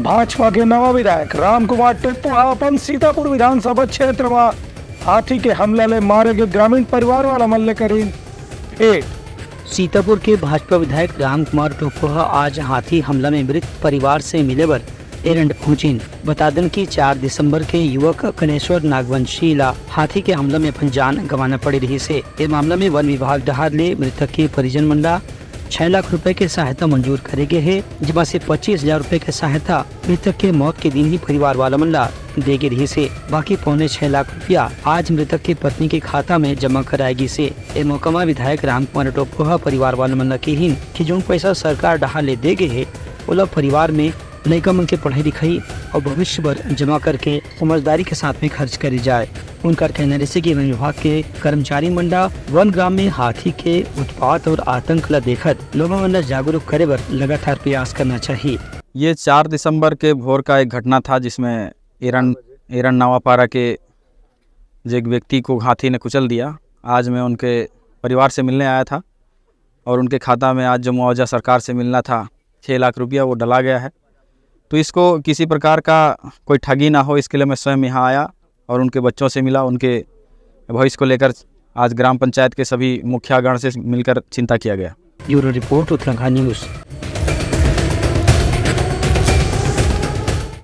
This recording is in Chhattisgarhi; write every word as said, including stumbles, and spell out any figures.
भाजपा के नवा विधायक रामकुमार टोप्पो ह अपन सीतापुर विधानसभा क्षेत्र म हाथी के हमला ले मारे गे ग्रामीण परिवार वाला मन ले करिन भेंट। सीतापुर के भाजपा विधायक रामकुमार टोप्पो ह आज हाथी हमला में मृत परिवार से मिले बर एरंड पहुंचिन। बता देन कि चार दिसंबर के युवक कनेश्वर नागवंशी ला हाथी के हमला में अपन जान गंवाना पड़े रहिस हे। ए मामला में वन विभाग डहार ले मृतक के परिजन मन ला छह लाख रुपए के सहायता मंजूर करे गे हे, जेमा से पच्चीस हजार रुपए के सहायता मृतक के मौत के दिन ही परिवार वाला मन ला दे गे रिहिस हे। बाकी पौने छह लाख रुपया आज मृतक के पत्नी के खाता में जमा कराए गिस हे। ए मौका म विधायक रामकुमार टोप्पो ह परिवार वाला मन ला किहिन कि जउन पैसा सरकार डहार ले दे गे हे, ओला परिवार में लइका मन के पढ़ाई लिखाई अउ भविष्य बर जमा करके समझदारी के साथ में खर्च करे जाए। उनकर कहना रहिसे कि वन विभाग के कर्मचारी मन ला वन ग्राम में हाथी के उत्पात और आतंक ला देखत लोगों मन ला जागरूक करे बर लगातार प्रयास करना चाहिए। ये चार दिसंबर के भोर का एक घटना था, जिसमें एरन एरन नावापारा के जो एक व्यक्ति को हाथी ने कुचल दिया। आज मैं उनके परिवार से मिलने आया था और उनके खाता में आज जो मुआवजा सरकार से मिलना था, छः लाख रुपया, वो डला गया है। तो इसको किसी प्रकार का कोई ठगी ना हो, इसके लिए मैं स्वयं यहाँ आया और उनके बच्चों से मिला। उनके भविष्य को लेकर आज ग्राम पंचायत के सभी मुखियागण से मिलकर चिंता किया गया। Bureau report, Uttarakhand news.